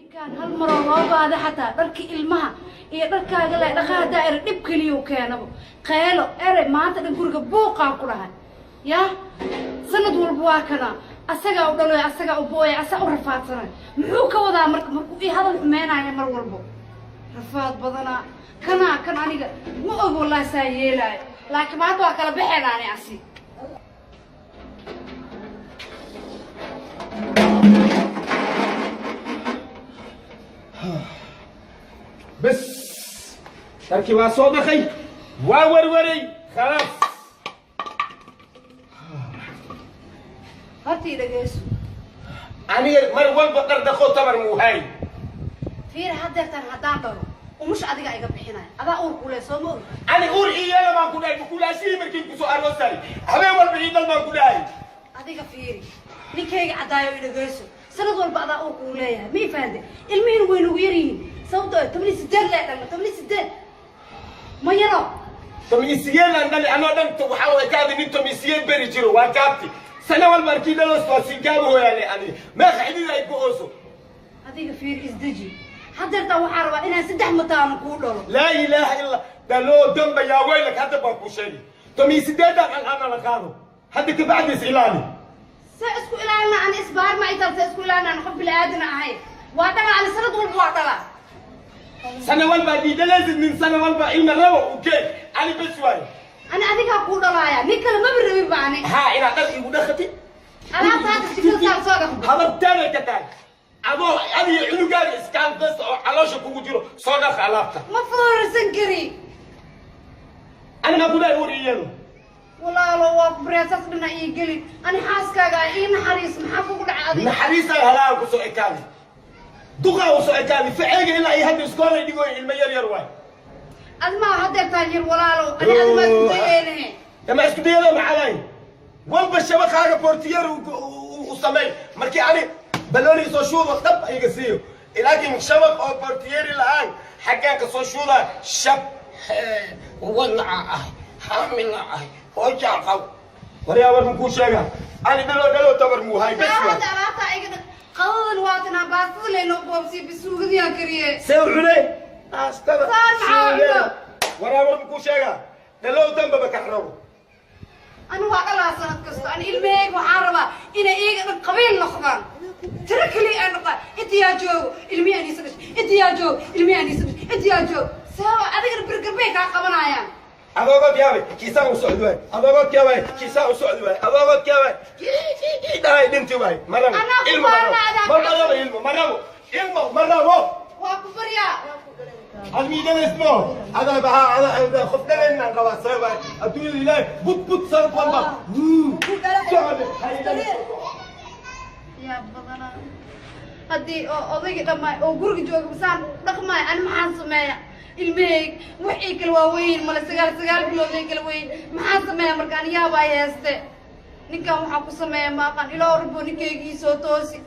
Ninkaan hal maroo loo baahda xataa dharkii ilmaha iyo dharkaaga le dhaqaha hadaa ere dhib keliya keenabo, qeelo ere maanta dhan guriga buuqaan ku dhahay. Yaa sanad walba waa kana asagaa u dhaloy, asagaa u booya, asaa u rafaadsanay. Muxuu ka wadaa marka markuu ii hadal xumeynaya mar walbo? Rafaad badanaa kanaa kan aniga ma og wallahi saa yeelaayo, laakiin maanta waa kala baxeen ani asi. Bes, dharkii waa soo dhaqay, waa warwaray, khalaas. Horta ii dhegeyso. Aniga mar walba dhar dhaqoo tabar muu hay. Fiir, haddeertaan haddaan dhalo umusha adiga iga bixinaya, adaa uur kule, soo ma og? Ani uur ii yeela baan ku dhahay, mukulaashihii markii kusoo aroosay habeen walba ii dhal baan ku dhahay. Adiga fiiri, ninkayga caddaayo, i dhegeyso. Sanad walba adaa uur kuu leeyahay, ma i fahante? Ilmihiina way nagu yar yihiin, sababtoo ah 18 lee dhalna, 18 ma yaro. 18 aan dhali anoo dhan waxaa way kaadi nin 18 beri jiro waa gaabti. Sana walba arkii dhalos waa sii gaabo hooyaale, aniga meeqa xidid ay ku ooso. Adiga fiir, isdeji. Haddeertaan waxaa rabaa inaan 3 mataano kuu dhalo. Laa ilaaha illa dhaloo damba yaa weylak. Hadda baan kuu sheegay, 18-dan al'aana la qaado, hadda kabacdiis ilaali. Se isku ilaalina? Ani isbaar ma ital, se isku ilaalina? Aan qof bini aadana ahay, waa dhala ani, sanad walba waa dhala. Sana walba diidalaysid nin sana walba ilma rabo u keen, ani bes waayo. Ani adigaa kuu dhalaaya, nin kale maba rabin ba ani. Haa, inaad dhar igu dhaqatid. Alaabta hadda jikada saan soo dhaqdo. Habartaanay ka tahay adoo adiga cunugaaga iskaalkasta oo caloosha kugu jiro soo dhaqa alaabta. Ma foorarsan kari. Anigaa ku dhahay ur iyado. Walaalo, waa ku baryaa, dhina ii gelin. Ani xaaskaaga ah, ii naxariis. Maxaa kugu dhacay adiga? Naxariisaan halaaga kusoo ekaadi, duqaa usoo ekaadi, faceega ilaa iyo hadda iskoolay dhigoy, ilmo yar yar waay. Adi maa haddeertaan yar, walaalo, ani adi maa isku dayeynahe. Dama isku dayada maxaa walba shabaqaaga portiyeer u sameey markii ani balooni soo shuudo dhab iga siiyo, laakiin shabaq oo portiyeeri la'aan xaggaan ka soo shuudaa shab walaca ah, xaamila ah, hoojaa qab. Waryaa, war makuu sheega, ani dhalo dhalo tabar muu hay, bes saa waay. Hadda alaabtaa iga dhaq, qadadan waatanaa, baastada laynoo boobsiye, bisuugadiyaan kariye. See u cunay baastada? Saan maxaa cuno? Waraa, war makuu sheega, dhalow dambaba ka rabo. Ani waa dhalaa sanad kasta. Ani ilmaheyga waxaan rabaa inay iyaga dhan qabiil noqdaan, tiro keliya ay noqdaan. Inta yaa joogo ilmihii aniisa dhashay, inta yaa joogo ilmihii aniisa dhashay, inta yaa joogo sababa adigana birgarbay kaa qabanayaan. Adoogood yaabay kiisaan u socdi waay, adoogood yaabay kiisaan u socdi waay, adoogood yaabay dhahay dhinti waay. Ma rabo. Anaa ku ilmo ma rabo. baarna adaa. Ma rabo ilmo, ma rabo ilmo, ma rabo. Waa ku baryaa. Admiidanaysmo adaa bahaa adaa qof dhalaynan qabaa sababa adduunyada ilaahay bud bud sanad walba socde. Yaa badanaa, haddii oo odaygii dhammaay oo guriga jooga basaan dhaqmaay, ani maxaan sameeya? Ilmaheyg waxay kala waaweyn male, 9 9 bilood ay kala weyn. Maxaan sameeya marka? Ani yaaba ay heeste ninkan waxaan ku sameeya ma aqaan. Ilaa rabo ninkaygii soo toosi.